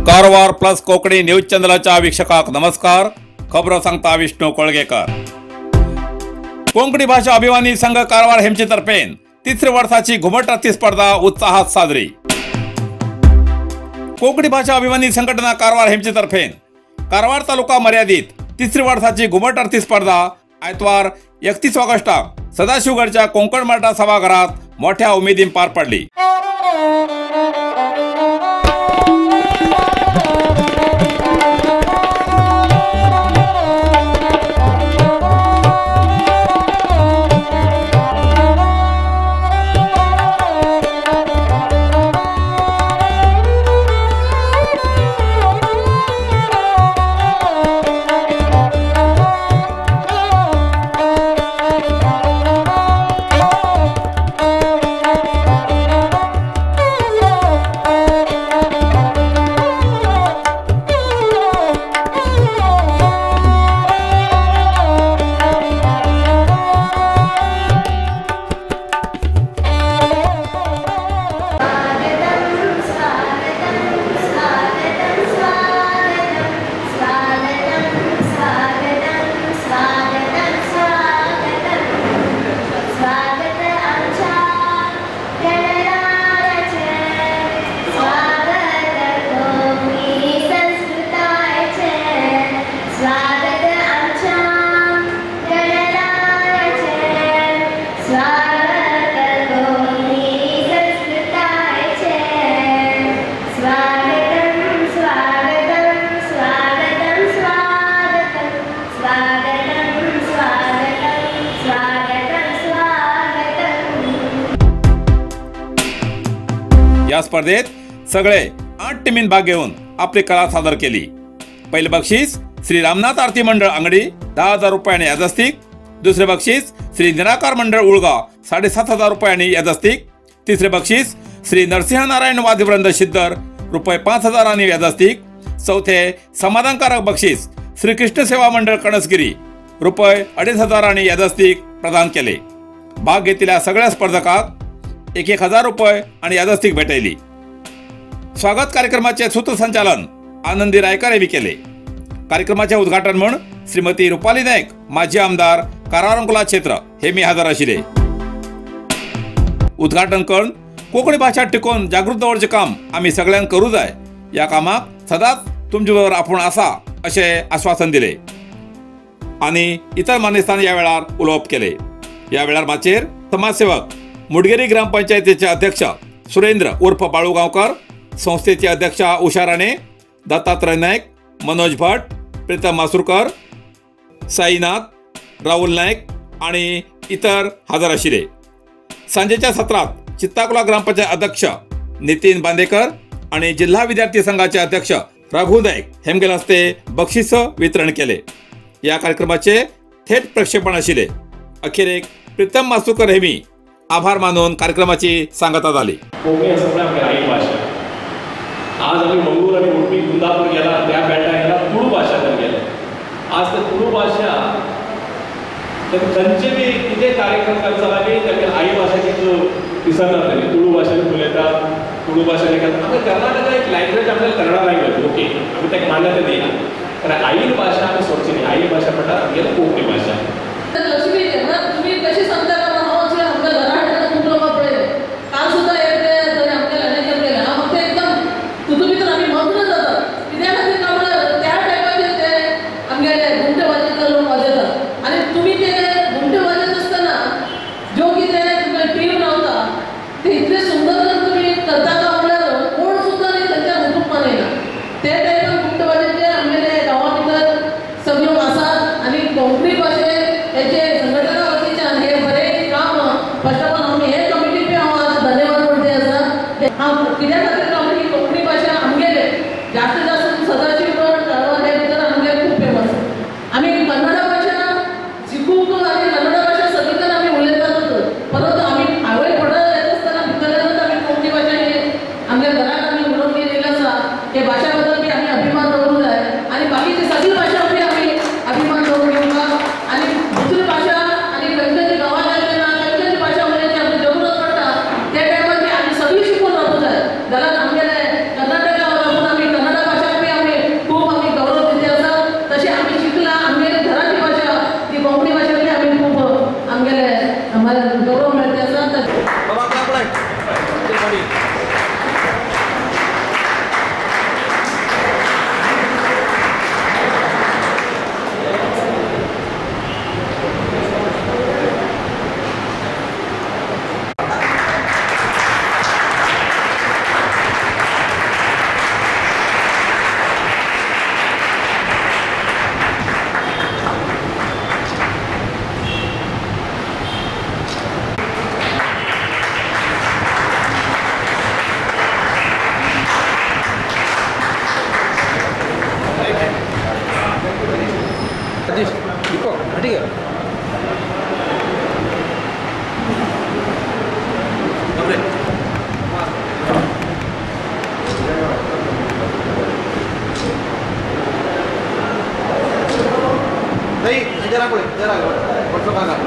Karwar plus Konkani news चॅनलाच्या वीक्षकांक नमस्कार। खबरो सांगता विष्णू कोळगेकर। कोंकणी भाषा अभिमानी संघ कारवार हेमचे तर्फेन तिसरे वर्षाची घुमट आरती स्पर्धा उत्साहात साजरी। कोंकणी भाषा अभिमानी संघटना कारवार हेमचे तर्फेन कारवार तालुका मर्यादित तिसरी वर्षाची घुमट आरती स्पर्धा आयतवार 31 ऑगस्टाक सदाशिवगडच्या कोंकण मराठा सभागृहात मोठ्या उमेदीन पार पडली। या स्पर्धेत सगळे 8 टीमीन भाग घेऊन आपली कला सादर केली। पहिले बक्षीस श्री रामनाथ आरती मंडळ अंगडी 10,000 रुपयांनी यादस्तिक, दुसरे बक्षीस श्री निराकार मंडळ उळगाव 7,500 रुपयांनी यादस्तिक, तिसरे बक्षीस श्री नरसिंह नारायण वाद्यवृंद शिद्दर रुपये 5,000 आणि यादस्तिक, चौथे समाधानकारक बक्षीस श्री कृष्ण सेवा मंडळ कणसगिरी रुपये 2,500 आणि यादस्तिक प्रदान केले। भाग घेतलेल्या सगळ्या स्पर्धकांक 1,000 रुपये आणि यादस्तिक भेटली। स्वागत कार्यक्रमाचे सूत्रसंचालन आनंदी रायकर यांनी केले। कार्यक्रमाचे उद्घाटन म्हणून श्रीमती रुपाली नाईक माजी आमदार कारवार अंकोला क्षेत्र हे मी हजर आशिल्ले। उद्घाटन करून कोंकणी भाषा टिकोवन जागृत दवरचें काम आमी सगळ्यांक करूं जाय, ह्या कामाक सदांच तुमचे बरोबर आपूण आसा अशें आश्वासन दिलें आनी इतर मानेस्तांनी ह्या वेळार उलोवप केलें। ह्या वेळार माचयेर समाजसेवक मुडगेरी ग्रामपंचायतीचे अध्यक्ष सुरेंद्र उर्फ बाळू गांवकर, संस्थेचे अध्यक्ष उषा राणे, दत्तात्रय नाईक, मनोज भट, प्रीतम मासुरकर, साईनाथ, राहुल नाईक आणि इतर हजर आशिल्ले। सांजेच्या सत्रात चित्ताकुला ग्रामपंचायत अध्यक्ष नितीन बांदेकर आणि जिल्हा विद्यार्थी संघाचे अध्यक्ष रघु नाईक हेमगेल हस्ते बक्षीस वितरण केले। या कार्यक्रमाचे थेट प्रक्षेपण आशिल्ले। अखेरेक प्रीतम मासुरकर हेमी आभार मानून कार्यक्रमाची सांगता झाली। कोंकणी आसा म्हळ्यार आमगे आई भाशा। आज आमी मंगळूर आनी उडपी कुंदापूर गेला त्या बेल्टा गेला तुळू भाशा गेले। आज ते तुळू भाशा खंयचे बी कितें कार्यक्रम करता आमी तांगे आई भाशा दिसना जाली। तुळू भाशेन उलयता, तुळू भाशेन करता। आमकां कर्नाटका एक लँग्वेज आपल्याला कन्नडा लँग्वेज ओके आमी ताका मान्यता दिना, पण आई भाशा आमी सोडची न्ही। आई भाशा म्हणटात आमगेली कोंकणी भाशा। तुमी कशी सांगता कोंकणी भाशे हेचे संघटना वतीच्यान हे बरे ठीक आहे. नहीं जरा पड़े जरा व्हाट्सअप आगा.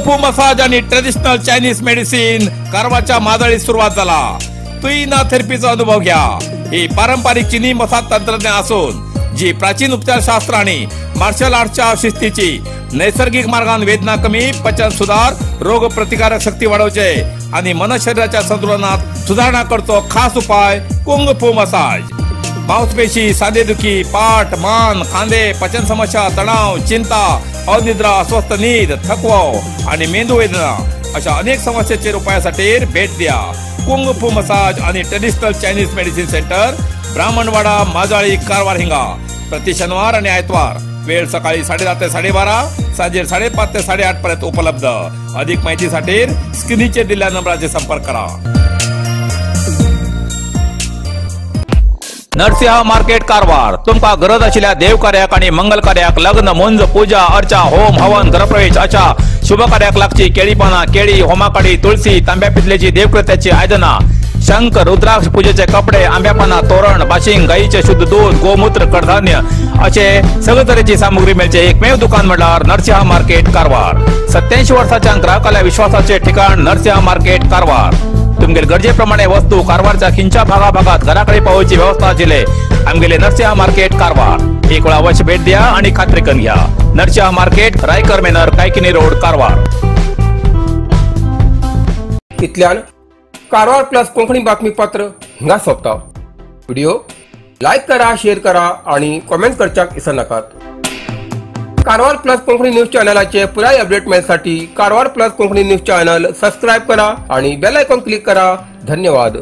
फू मसाज आणि ट्रेडिशनल चायनीज मेडिसिन कारवारच्या माजळीत सुरुवात झाला. तुईना थेरपीचा अनुभव घ्या. ही पारंपरिक चिनी मसाज तंत्रज्ञान असून जी प्राचीन उपचारशास्त्र आणि मार्शल आर्टच्या शिस्तीची नैसर्गिक मार्गान वेदना कमी, पचन सुधार, रोग प्रतिकारक शक्ती वाढवचे आणि मन शरीराच्या संतुलनात सुधारणा करतो खास उपाय कुंग फू मसाज. मांसपेशी, सांधेदुखी, पाठ, मान, खांदे, पचन समस्या, तणाव, चिंता, अनिद्रा, अस्वस्थ नीद, थकवा आणि मेंदू वेदना अशा अनेक समस्येचेर उपायासाठी भेट द्या कुंग फू मसाज आणि traditional Chinese medicine centre, Brahmanwada, Majali, Karwar हिंगा. प्रति शनिवार आणि आयतवार वेळ सकाळी 10:30 ते 12:30, सांजे 5:30 ते 8:30 पर्यंत उपलब्ध. अधिक माहितीसाठी स्क्रीनचे दिलेल्या नंबराचे संपर्क करा. नरसिंह मार्केट कारवार. तुमका गरज आशिल्ल्या देवकार्याक आणि मंगल कार्याक, लग्न, मुंज, पूजा अर्चा, होम हवन, गृहप्रवेश अशा शुभ कार्याक लागची केळी पाना, केळी, होमाकाडी, तुळसी, तांब्या पितलेची देवकृत्याची आयदना, शंख, रुद्राक्ष, पूजेचे कपडे, आंब्यापाना, तोरण, बाशिंग, गाईचे शुद्ध दूध, गोमूत्र, कडधान्य असे सगळे तरेची सामुग्री मेळचे एकमेव दुकान म्हळ्यार नरसिंह मार्केट कारवार. 87 वर्साच्या ग्राहकाला विश्वासाचे ठिकाण नरसिंह मार्केट कारवार. तुमगेले गरजेप्रमाणे वस्तू कारवारच्या खिंच्या भागाभागात घराकडे पावोवची व्यवस्था आशिल्ले आमगेले नरसिंह मार्केट कारवार. एक वेळा अवश्य भेट द्या आणि खात्री करून घ्या. Narasimha market, Raikar manor, Kaikini road, Karwar. इतल्यान कारवार प्लस कोंकणी बातमीपत्र हिंगा सोंपता. व्हिडिओ लायक करा, शेअर करा आणि कॉमेंट करच्याक विसरनाकात. कारवार प्लस कोंकणी न्यूज चॅनलाचे पुराय update मेळसाठी Karwar plus Konkani news channel subscribe करा आणि बेल आयकॉन क्लिक करा. धन्यवाद.